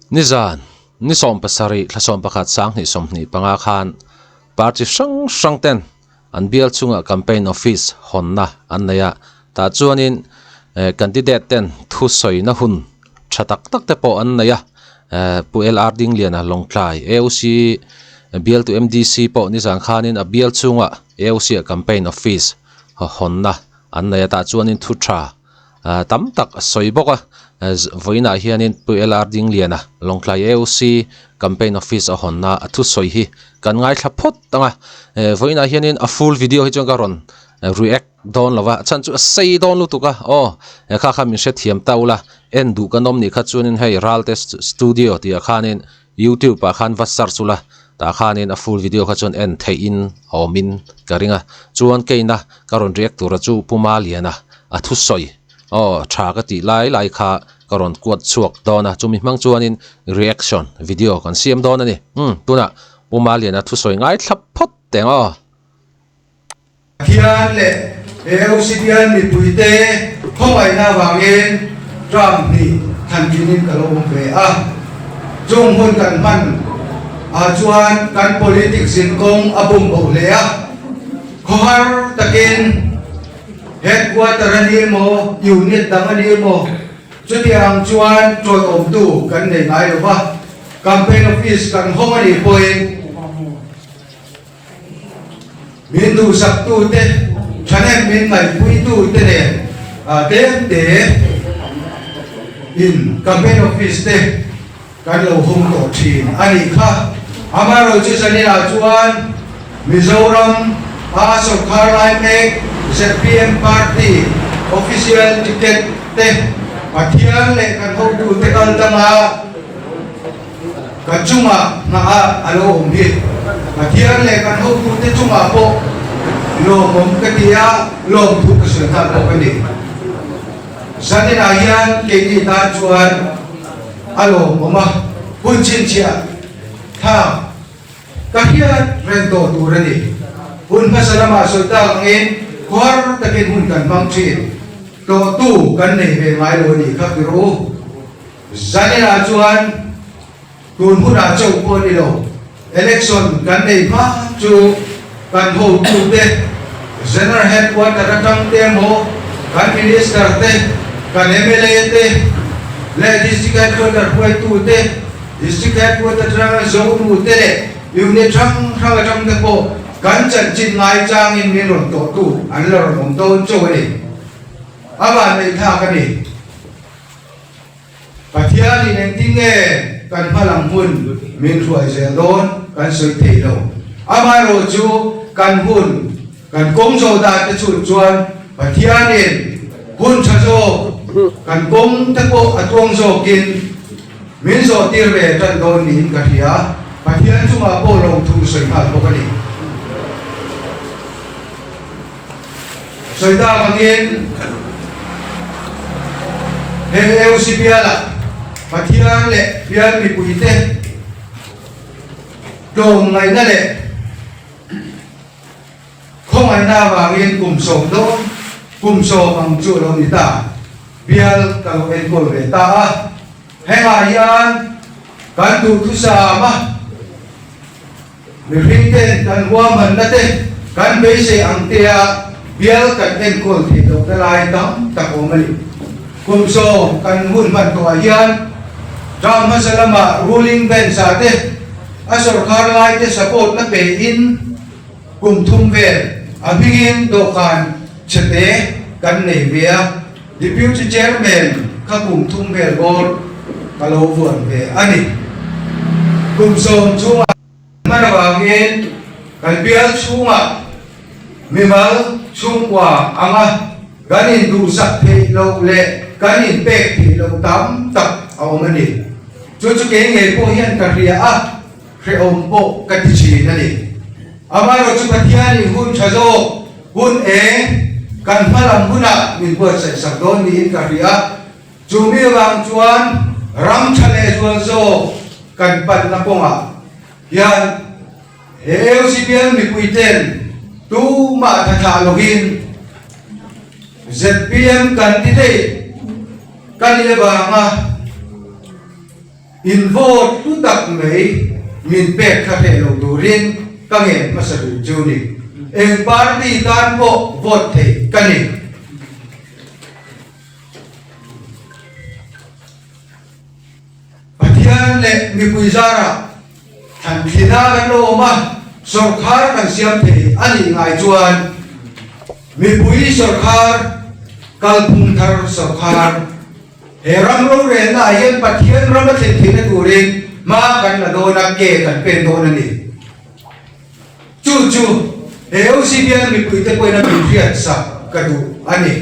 Nizan, ni 17 thla 11 2025 khan party hrang hrang ten an bial chungah campaign office hawnna an nei a, tah chuanin candidate ten thusawina hun tha tak tak te pawh an nei a, Pu LR Dingliana Lawngtlai AOC bialtu MDC pawh nizan khanin a bial chungah AOC ah campaign office hawnna an nei a, tah chuanin thu tha tam tak a sawi bawk a vawiinah hianin Pu LR Dingliana Lawngtlai AOC campaign office a hawnna a thusawi hi kan ngaithla phawt ang a vawiinah hianin a full video hi chuan ka rawn react dawn lo va a chhan chu a sei dawn lutuk a aw he kha kha min hrethiam ta ula en duh kan awm nih kha chuanin hei Ralte studio tih ah khanin youtube ah khan va search ula tah khanin a full video kha chuan en theih in a awm in ka ring a chuan keina ka rawn react tura chu Pu Maliana a thusawi aw tha ka tih lai lai kha ka rawn kuat chhuak dawn a chumi hmang chuanin reaction video kan siam dawn a ni umm tunah Pu Maliana thusawi ngai thlap phawt teng aw. Pathian leh AOC bial mipuite khawngaihna avangin term hnih thantlinin ka lo awm ve a. Chung hun kan hman ah chuan kan politics zinkawng a bum boh hle a. Khawhar takin headquarter a ni emaw, unit dang a ni emaw, chutiang chuan tawihawmtu kan nei ngai lo va. Campaign office kan hawng a nih pawhin, Min duhsaktute, thahnem min ngaihpuitute nen tlem te in campaign office te kan lo hawng tawh thin a nih kha. Amaherawhchu zaninah chuan Mizoram a sawrkhar lai mek zpm party official ticket te Pathian leh kan hotute kal tanga Ka chungah hnaah a lo awm hi. Pathian leh kan hotute chungah pawh lawmawm ka ti a, lawmthu ka sawi nghal bawk a ni. Zaninah hian keini tan chuan a lawmawm a, hun chhinchhiah thlak ka hriat reng tawh tur a ni. Hun hmasa lamah sawi tak angin khuar takin hun kan hmang thin. Tawhtu kan nei ve ngai lo a nih kha ti rawh u. Zaninah chuan tun hunah chauh pawh ni lo, election kan nei hma chu kan hotute, General Headquarter atang te emaw, kan Minister te, kan mla te leh District Headquarter hruaitute, District Headquarter atanga Zonu te leh Unit hrang hrang atang te pawh kan chanchin ngaichangin min rawn tawhtu an la rawn awm dawn chauh a ni. A vanneihthlak a ni. Pathianin engtin nge kan hmalam hun min hruai zel dawn kan sawi thei lo. Amaherawh chu kan hun kan kawng zawh dan te chhun chuan Pathianin hun tha zawk kan kawng te pawh a tuang zawkin min zawh tir ve tan dawn niin ka hria. Pathian chungah pawh lo thu sawi nghal bawk a ni. Sawi tak angin he AOC bialah Pathian leh bial mipuite tlawmngaihna leh khawngaihna avangin kum sawm dawn kum sawm ang chu a lo ni ta. Bial ka lo enkawl ve ta a, hengah hian kan duhthusam a. Mihring ten kan huamanna te kan beisei ang tea bial kan enkawl theih lohna lai tam tak awm a ni. Kum sawm kan hun hman tawhah hian term hmasa lama ruling bench ah te a sawrkhar lai te support na pe in kum thum vel a hmingin dawhkan chhete kan nei ve a, Deputy Chairman kha kum thum vel bawr ka lo vuan ve a ni. Kum sawm chhungah hman avangin kan bial chhungah mimal chhungkua anga kan induhsak theih loh leh kan inpek theih loh tam tak a awm a ni. Chu chu kei ngei pawh hian ka hria a, hrehawm pawh ka ti thin a ni. Amaherawh chu Pathianin hun tha zawk, hun eng, kan hmalam hunah min buatsaih sak dawn niin ka hria. Chu mi avang chuan ram tha leh zual zawk kan panna kawngah hian he AOC bial mipuiten tumah tha thlah lovin zpm kan ti thei ka nih avanga. In vote hlu tak mai min pek kha hreh lo turin ka ngen hmasa duh chu ni. Eng party tan pawh vote thei ka ni. Pathian leh mipui zarah thlan thlina kan lo awm a, sawrkhar kan siam thei a nih ngai chuan mipui sawrkhar, kalphung thar sawrkhar, he ram rorelna ah hian Pathian ram a thlen theihna turin hma kan la dawn a, ke kan pen dawn a ni. Chu chu he OCBN mipuite pawhin a min hriatsak ka duh a ni.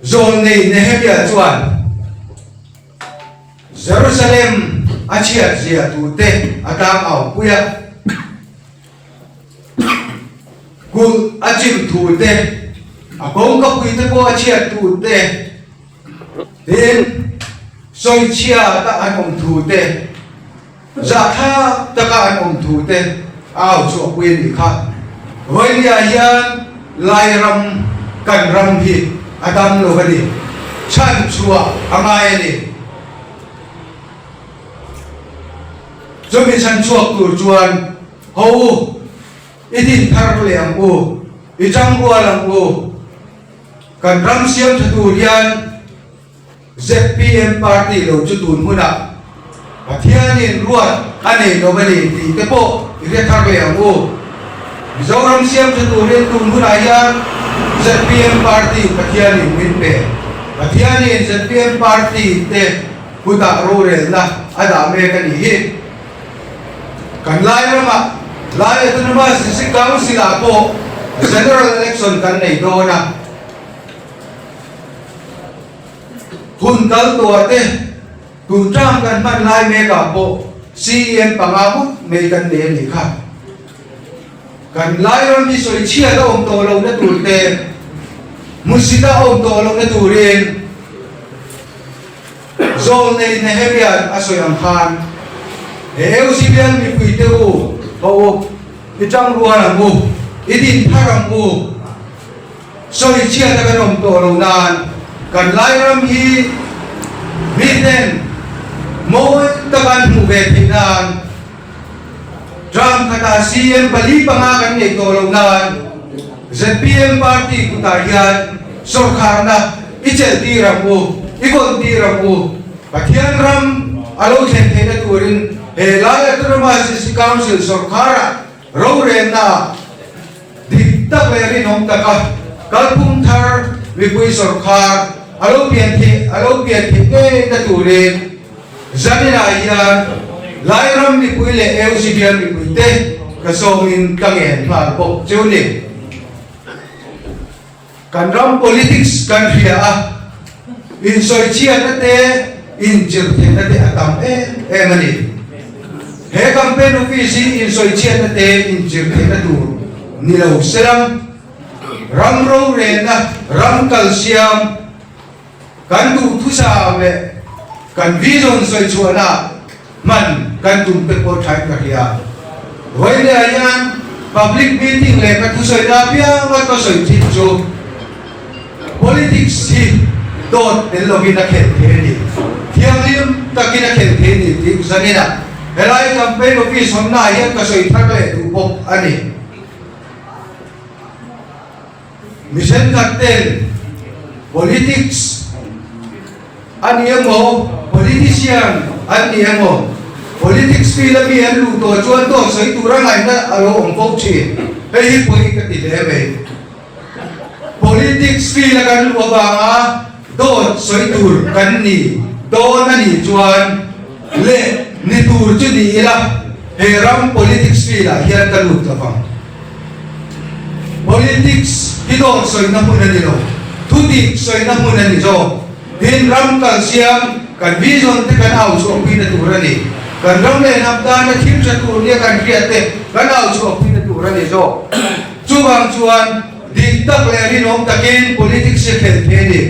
Zawn nei Nehemia chuan Jerusalem a chhiat zia tute a tang au pui a, kulh a chim thu te, a kawngkapui te pawh a chhiat thu te, tin sawichhiat a an awm thu te, Zahthlak taka an awm thu te a au chhuahpui a nih kha. Vawinia hian Lai ram kan ram hi a dam lo a ni. Chhan chhuah a ngai a ni. Chumi chhan chhuak tur chuan ho u, i din thar leh ang u, i tangrual ang u. Kan ram siam tha tur hian Zpm party lo chu tun hunah Pathianin ruat a nei lo a ni tih te pawh i hre thar leh ang u. Mizoram siam tha turin tun hunah hian zpm party Pathianin min pe. Pathianin zpm party te kutah rorelna a dah mek a nih hi. Kan Lai ramah Lai Autonomous District Council-ah pawh General Election kan nei dawn a. Hun kal tuah te tun tang kan hman lai mek ah pawh CEM panga ngawt mai kan nei a nih kha. Kan lai ram hi sawi chhiat a awm tawh lohna tur te, hmusit a awm tawh lohna turin Zawlnei Nehemia'n a sawi ang khan he Eusebian mipui te u ho u, i tangrual ang u, i din thar ang u. Sawi chhiat a kan awm tawh lo nan kan Lairam hi miten mawi taka an hmuh ve theih nan term khatah CM pali panga kan neih tawh lo nan zpm party kutah hian sawrkharna i chelh tir ang u, i vawn tir ang u. Pathian ram a lo thlen theihna turin he Lai Autonomous District Council sawrkharah Rorelna dik tak leh rinawm taka kalphung thar mipui sawrkhar a lo pian theih a lo pian theih ngei na turin zaninah hian Lairam mipui leh Eusebian mipui te ka sawmin ka ngen nghal bawk cheu ni. Kan ram politics kan hria a, insawichhiatna te, inchirhtheihna te a tam em em a ni. He campaign office hi insawichhiatna te, inchirhtheihna tur ni lo selang, ram rorelna, ram kalsiam, kan duhthusam leh kan vision sawichhuahna hman kan tum te pawh thain ka hria. Vawinia hian public meeting leh ka thusawi apianga ka sawi thin chu politics hi dawt tel lovin a khelh thei a ni, thianghlim takin a khelh thei a ni tih zaninah helai campaign office hawnnaah hian ka sawi thar leh duh bawk a ni. Mi thenkhat ten politics a ni emaw, politician an ni emaw, politics field a mi an luh tawh chuan dawt sawi tura ngaihna a lo awm fo thin. Hei hi pawi ka ti hle mai. Politics field a kan luh avanga dawt sawi tur kan ni dawn a nih chuan leh ni tur chu ni ila he ram politics field ah hian ka lut lo vang. Politics hi dawt sawina hmun a ni lo, thudik sawina hmun a ni zawk. Tin, ram kalsiam kan vision te kan au chhuahpuina tur a ni. Kan ram leh hnam tana thil tha tur nia kan hriat te kan au chhuahpuina tur a ni zawk. Chuvang chuan dik tak leh rinawm takin politics hi khelh thei a ni,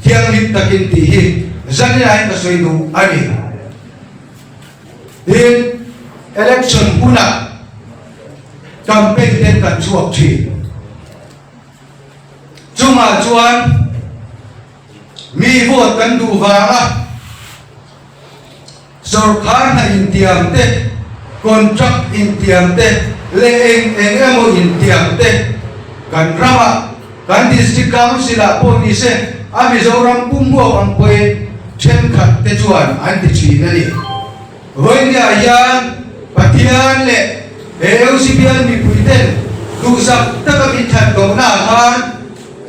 thianghlim takin tih hi zaninain ka sawi duh a ni. Tin, election hunah campaign te kan chhuak thin. Chungah chuan. Mi vote kan duh vanga Sorkar hna intiam te, contract intiam te leh eng eng emaw intiam te kan ramah, kan District Council-ah pawh ni se, a Mizoram pum huap ang pawhin thenkhat te chuan an ti thin a ni. Vawinia hian Pathian leh he Eusebian mipui ten duhsak taka min that lohnaah khan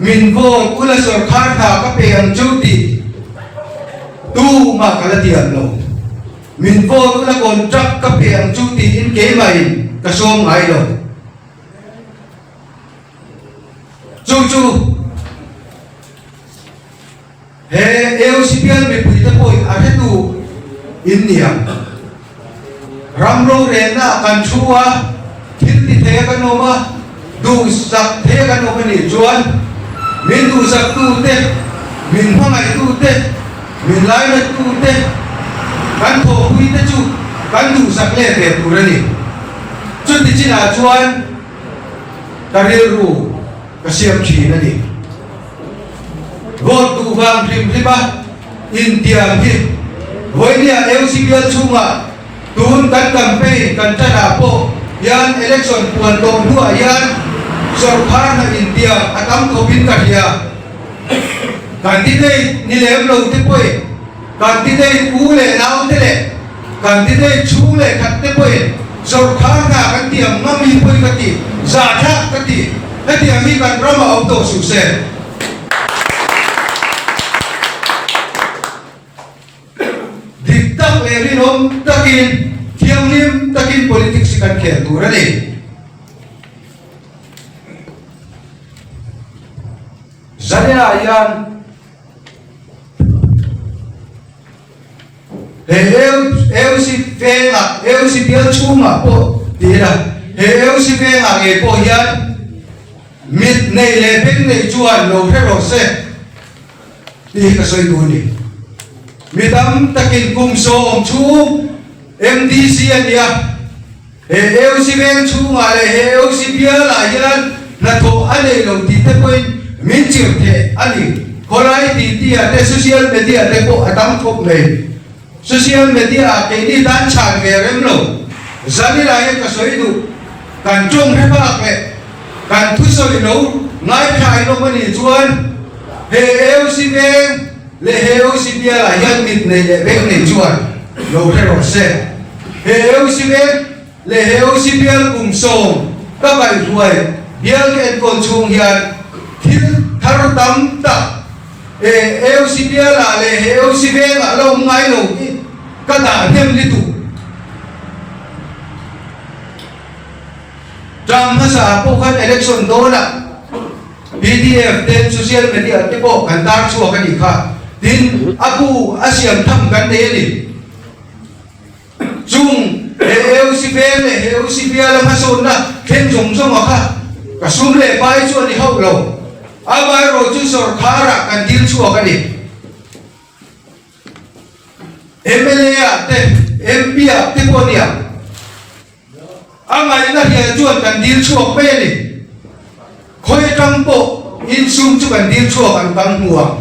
min vote ula sorkar hna ka pe ang chu tih Tumah ka la tiam lo. Min vote ula contract ka pe ang chu tiin keimahin ka sawm ngai lo. Chu chu he AOC bial mipuite pawhin a hretu in niang. Ram rorelna ah kan thu a, thil ti thei a kan awm a, duhsak thei a kan awm a nih chuan min duhsaktute, min hmangaihtute, min lainattute, kan thawhpuite chu kan duhsak leh ve tur a ni. Chuti chinah chuan ka rilru ka siam thin a ni. Vote duh vang hlim hlim a intiam hi vawinia AOC bial chhungah tun kan campaign kan tan ah pawh hian election puan tawh hnuah hian sawrkhar hna intiam a tam khawpin ka hria. Candidate ni lem lo te pawhin candidate u leh nau te leh candidate chhung leh khat te pawhin sawrkhar hna kan tiam ngam hi pawi ka ti, zahthlak ka ti. Hetiang hi kan ram a awm tawh suh se. Dik tak leh rinawm takin, thianghlim takin politics hi kan khel tur a ni. Zaniah hian he AOC vengah, AOC bial chhungah pawh ti ila, he AOC vengah ngei pawh hian mit nei leh beng nei chuan lo hre rawh se tih hi ka sawi duh a ni. Mi tam takin kum sawm chhung MDC a ni a. He AOC veng chhungah leh he AOC bialah hian hnathawh a nei lo tih te pawhin min chirh theh a ni. Khawlai titi-ah te social media te pawh a tam khawp mai. Social media-ah keini tan chhan ve rem lo. Zanila hian ka sawi duh. Kan tawng hre bak leh kan thusawi lo ngaithla in awm a nih chuan he AOC veng leh he AOC bialah hian mit nei leh beng nei chuan lo hre rawh se. He AOC veng leh he AOC bial kum sawm ka kaihhruai bial ka enkawl chhung hian thil thar tam tak he AOC bialah leh he AOC vengah la awm ngai lo hi ka dah hnem lutuk. Term hmasa pawh khan election dawnah pdf te social media te pawh kan tar chhuak a nih kha. Tin, a bu a siam tham kan nei a ni. Chung he AOC veng leh he AOC biala hmasawnna thleng zawng zawng a kha ka sum leh pai chu a ni hauh lo. Amaherawhchu sawrkharah kan dil chhuak a ni. Mla ah te MP ah te pawh a nia. A ngaihna hian chuan kan dil chhuak mai a ni. Khawi atang pawh insum chu kan dil chhuak ang kan hmu ang.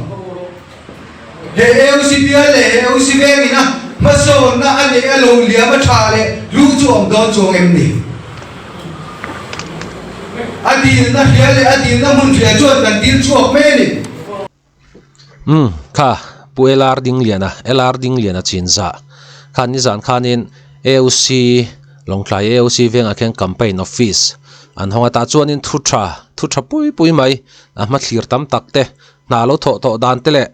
He AOC bial leh he AOC veng ina hmasawnna a neih a lo liam a tha leh lu chu awm dawn chuang em ni? A dilna hria leh a dilna hmun hria chuan kan dil chhuak mai a ni. Umm kha Pu LR Dingliana LR Dingliana chinzah khan nizan khanin AOC Lawngtlai AOC vengah khian campaign office an hawng a tah chuanin thu tha thu tha pui pui mai a hmathlir tam tak te hna lo thawh tawh dan te leh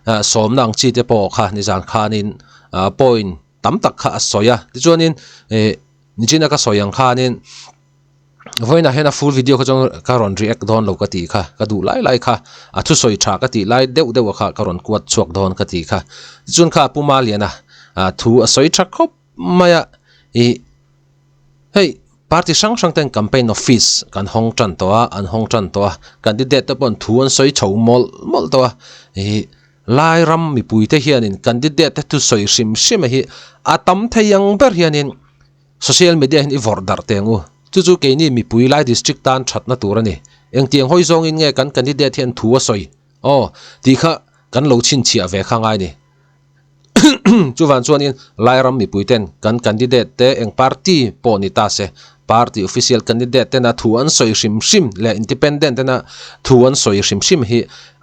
ah sawmna ang chi te pawh kha nizan khanin ah point tam tak kha a sawi a tichuanin ih nichina ka sawi ang khanin. Vawiinah hian a full video kha chuan ka rawn react dawn lo ka tih kha, ka duh lai lai kha, a thusawi tha ka tih lai deuh deuh a kha ka rawn kuat chhuak dawn ka tih kha. Tichuan kha Pu Maliana thu a sawi tha khawp mai a, ih hei party hrang hrang ten campaign office kan hawng tan tawh a, an hawng tan tawh a, candidate te pawhin thu an sawi chho mawlh mawlh tawh a, ih Lairam mipuite hianin candidate te thusawi hrim hrim a hi a tam thei ang ber hianin Social media hian i vawrh darh teh ang u. Chu chu keini mipui lai district tan thatna tur a ni. Engtiang hawi zawngin nge kan candidate hian thu a sawi? Aw, tih kha kan lo chhinchhiah ve kha ngai ni. Chuvan chuanin Lairam mipui ten kan candidate te eng party pawh ni ta se, party official candidate tena thu an sawi hrim hrim leh independent tena thu an sawi hrim hrim hi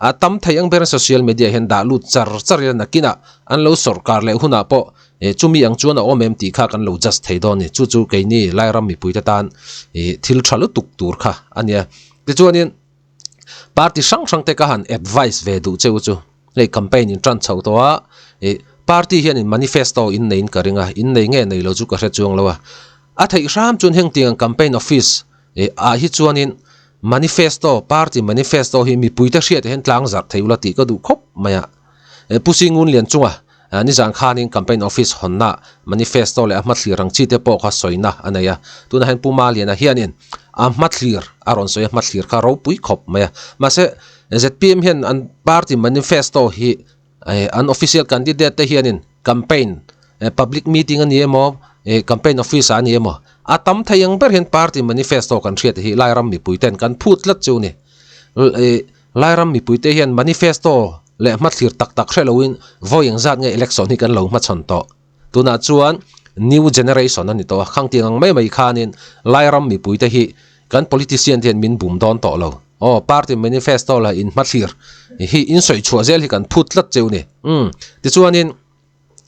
a tam thei ang ber social media hian dah lut char char ila nakinah an lo sawrkar leh hunah pawh chumi ang chuan a awm em tih kha kan lo judge thei dawn a ni. Chu chu keini Lairam mipui te tan thil tha lutuk tur kha a nia. Tichuanin. Party hrang hrang te ka han advice ve duh cheu chu hei campaign in tan chho tawh a ih party hian in manifesto in nei in ka ring a in nei nge nei lo chu ka hre chuang lo a a theih hram chuan heng tiang campaign office ih ah hi chuan in manifesto party manifesto hi mipui te hriat ah hian tlang zarh thei ula tih ka duh khawp mai a Pu Singun Lian chunga nizan khanin campaign office hawnna manifesto leh a hmathlir ang chi te pawh kha sawina a nei a. Tunah hian Pu Maliana hianin a hmathlir a rawn sawi a, hmathlir kha ropui khawp mai a. Mahse, zpm hian an party manifesto hi an official candidate te hianin campaign public meeting a ni emaw, campaign office ah a ni emaw, a tam thei ang ber hian party manifesto kan hriat hi Lairam mipui ten kan phut tlat chu ni. Lairam mipuite hian manifesto leh hmathlir tak tak hre loin vawi engzat nge election hi kan lo hmachhawn tawh. Tunah chuan new generation a ni tawh a, khangtiang ang mai mai khanin Lairam mipuite hi kan politician te hian min bum dawn tawh lo. Aw, party manifesto lah in hmathlir hi in sawi chhuah zel hi kan phut tlat cheu ni. Umm, tichuanin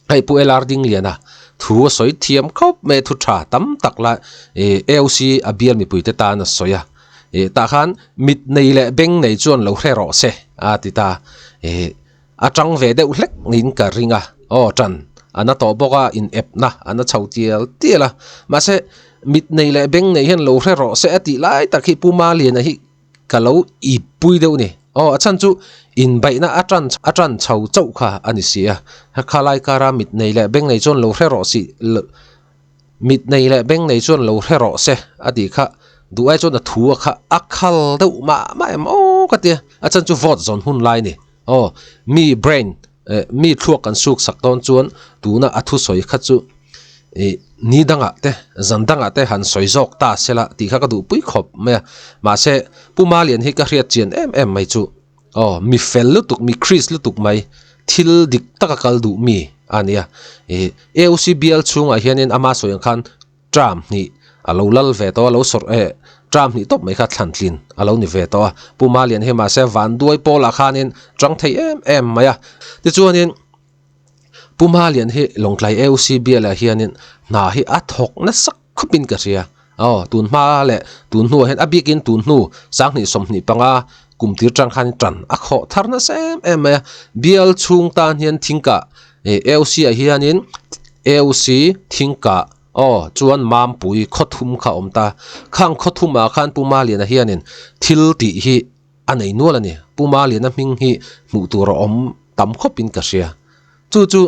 hei Pu LR Dingliana thu a sawi thiam khawp mai a, thu tha tam tak la ih AOC a bial mipuite tan a sawi a, ih tah khan mit nei leh beng nei chuan lo hre rawh se a ti ta, ih a tang ve deuh hlek niin ka ring a, aw tan a na tawh bawk a in ep na a na chho tial tial a, mahse mit nei leh beng nei hian lo hre rawh se a tih lai tak hi Pu Maliana hi Ka lo ip pui deuh ni. Aw, a chhan chu inbaihna a tan a tan chho chauh kha a ni si a. Khalai kara mit nei leh beng nei chuan lo hre rawh si mit nei leh beng nei chuan lo hre rawh se a tih kha duh ai chuan a thu a kha a khal deuh mah mah em aw ka ti a. A chhan chu vote zawn hun lai ni. Aw, mi brain mi thluak kan suk sak dawn chuan tuna a thusawi kha chu ih ni dangah te zan dangah te han sawi zawk ta se la tih kha ka duhpui khawp mai a mahse Pu Malian hi ka hriat chian em em mai chu aw mi fel lutuk mi Chris lutuk mai thil dik taka kal duh mi a nia ih AOC bial chhungah hianin ama sawi ang khan term hnih a lo lal ve tawh a lo sawrh eh term hnih tawp mai kha thlan tlin a lo ni ve tawh a Pu Malian hi mahse vanduai pawlah khanin chang thei em em mai a tichuanin Pu Malian hi Lawngtlai AOC bialah hianin hna hi a thawk nasa khawpin ka hria. Aw, tun hma leh tun hnuah hian a bikin tun hnu 2025 kum tir tang khan tan a khawh thar nasa em em mai a. Bial chhung tan hian thingkah AOC ah hianin AOC thingkah aw chuan Mampui khawthum kha a awm ta. Khang khawthumah khan Pu Maliana hianin thil tih hi a nei nual a ni. Pu Maliana hming hi hmuh tur a awm tam khawpin ka hria. Chu chu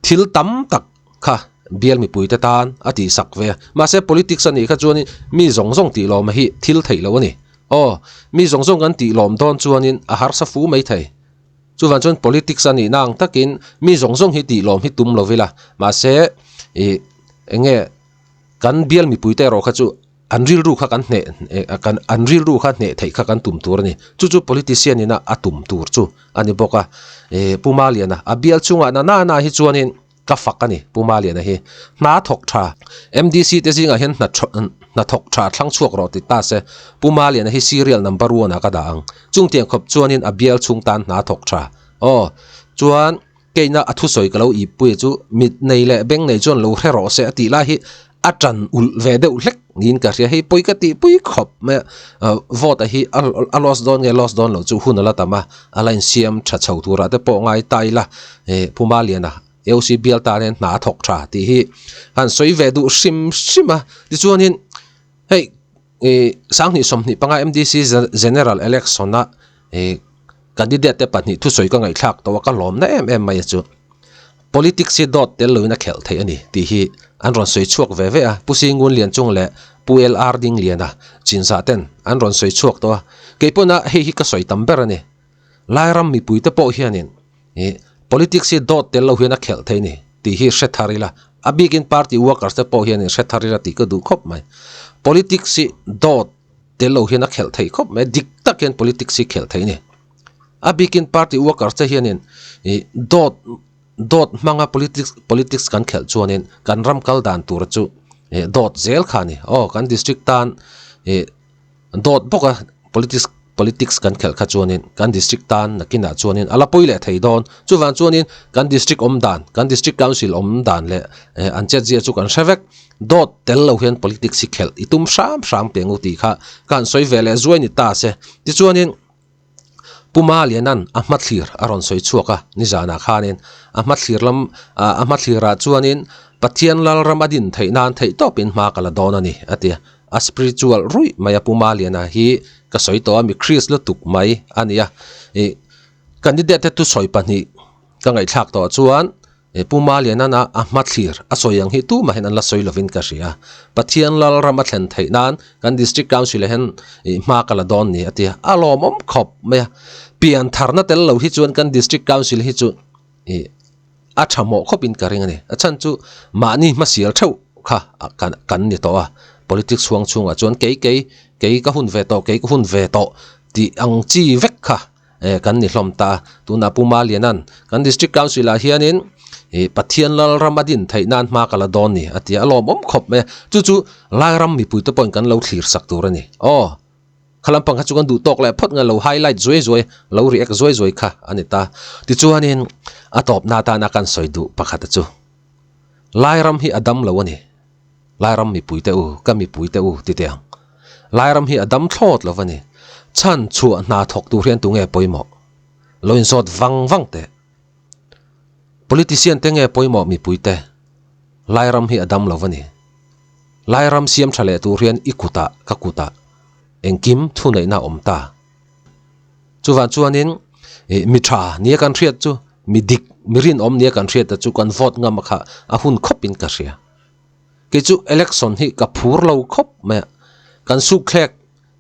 thil tam tak kha bial mipuite tan a tihsak ve a. Mahse politics a nih kha chuanin mi zawng zawng tih lawm hi thil theih loh a ni. Aw, mi zawng zawng kan tih lawm dawn chuanin a harsa fu mai thei. Chuvang chuan politics a nihna ang takin mi zawng zawng hi tih lawm hi tum lo ila. Mahse ih eng nge kan bial mipuite erawh kha chu An rilru kha kan hneh kan an rilru kha hneh theih kha kan tum tur a ni. Chu chu politician ina a tum tur chu a ni bawk a. Ih Pu Maliana a bial chungah na na na hi chuanin ka fak a ni Pu Maliana hi. Hna thawk tha MDC te zingah hian hna hna thawk tha thlang chhuak rawh ti ta se Pu Maliana hi serial number one ah ka dah ang. Chungtiang khawp chuanin a bial chhung tan hna thawk tha. Aw chuan. Keina a thusawi ka lo ippuia chu mit nei leh beng nei chuan lo hre rawh se a tih lai hi a tan ulh ve deuh hlek niin ka hria. Hei pawi ka tihpui khawp mai a, vote a hi a loss dawn nge loss dawn loh chu hun a la tam a, a la insiam tha chho turah te pawh ngai ta ila Pu Maliana AOC bial tan hian hna a thawk tha tih hi han sawi ve duh hrim hrim a. Tichuanin hei 2025 MDC General Election-a Candidate te pahnih thusawi ka ngaihthlak tawh a, ka hlawmna em em mai a chu. Politics hi dawt tel loin a khelh theih a ni tih hi an rawn sawi chhuak ve ve a, Pu Singun Lianchung leh Pu LR Dingliana chinzah ten an rawn sawi chhuak tawh a, kei pawn a hei hi ka sawi tam ber a ni. Lairam mipui te pawh hianin ih politics hi dawt tel lo hian a khelh theih a ni tih hi hre thar ila, a bikin party workers te pawh hianin hre thar ila tih ka duh khawp mai. Politics hi dawt. Tel lo hian a khelh theih khawp mai, dik tak hian politics hi khelh theih a ni. A bikin party workers te hianin ih dawt dawt hmanga politics politics kan khelh chuanin kan ram kal dan tur chu ih dawt zel kha a ni. Aw kan district tan ih dawt bawk a politics politics kan khelh kha chuanin kan district tan nakinah chuanin a la pawi leh thei dawn. Chuvang chuanin kan district awm dan kan district council awm dan leh eh an chetzia chu kan hre vek. Dawt tel lo hian politics hi khelh i tum hram hram teh ngu tih kha ka han sawi ve leh zuai ni ta se. Tichuanin Pu Malianan a hmathlir a rawn sawi chhuak a, nizanah khanin a hmathlir lam a hmathlirah chuanin Pathian Lalram a din theih nan theih tawpin hma ka la dawn a ni a ti a. A spiritual ruih mai a Pu Maliana hi ka sawi tawh a mi Christ lutuk mai a ni a. Ih candidate te thusawi pahnih ka ngaihthlak tawh chuan He Pu Malianana a hmathlir a sawi ang hi tumahin an la sawi lovin ka hria. Pathian Lalram a thlen theih nan kan District Council ah hian ih hma ka la dawn ni a ti a, a lawmawm khawp mai a. Pian tharna tel lo hi chuan kan District Council hi chu ih a tha mawh khawpin ka ring a ni. A chhan chu mahni hmasial theuh kha kan kan ni tawh a, politics huang chhungah chuan kei kei kei ka hun ve tawh kei ka hun ve tawh tih ang chi vek kha Eh kan ni hlawm ta, tunah Pu Malianan kan District Council ah hianin ih Pathian Lalram a din theih nan hma ka la dawn ni a ti a, a lawmawm khawp mai a, chu chu Lairam mipui te pawhin kan lo thlir sak tur a ni. Aw, kha lampang kha chu kan duh tawk leh phawt nge lo highlight zuai zuai, lo react zuai zuai kha a ni ta. Tichuanin a tawpna atana kan sawi duh pakhat a chu, Lairam hi a dam lo a ni. Lairam mipui te u, ka mipui te u ti teh ang. Lairam hi a dam thlawt lo va ni. Chhan chhuah hna thawk tur hian tunge pawimawh? Lo inzawt vang vang teh. Politician te nge pawimawh mipui te? Lairam hi a dam lo va ni. Lairam siam tha leh tur hian i kutah, ka kutah engkim thuneihna a awm ta. Chuvang chuanin ih mi tha nia kan hriat chu, mi dik, mi rinawm nia kan hriat te chu kan vote ngam a kha a hun khawpin ka hria. Kei chu election hi ka phur lo khawp mai a, kan sukthlek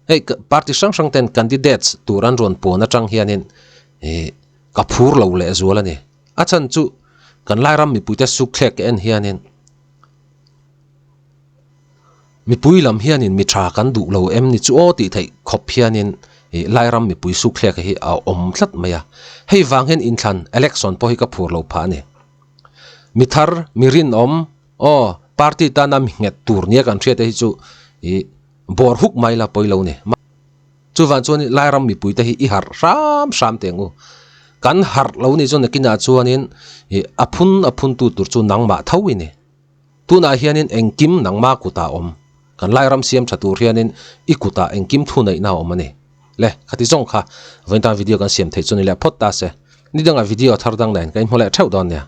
hei party hrang hrang ten candidates tur an rawn puan atang hianin ih ka phur lo leh zual a ni. A chhan chu kan Lairam mipuite sukthlek ka en hianin mipui lam hianin mi tha kan duh lo em ni chu aw tih theih khawp hianin ih Lairam mipui sukthlek hi a awm tlat mai a. Hei vang hian inthlan election pawh hi ka phur lo phah a ni. Mi thar, mi rinawm, aw, party tana mi nghet tur nia kan hriat te hi chu ih bawr huk mai la pawi lo ni. Chuvang chuan Lairam mipui te hi i harh hram hram teh ang u. Kan harh lo nih chuan nakinah chuanin ih a phun a phun tu tur chu nangmah tho i ni. Tunah hianin engkim nangmah kutah a awm. Kan Lairam siam tha tur hianin i kutah engkim thuneihna a awm a ni. Le, khati zawng kha vawiin tan video kan siam theih chu ni leh phawt ta se. Ni dangah video thar dang nen ka inhmu leh theuh dawn nia.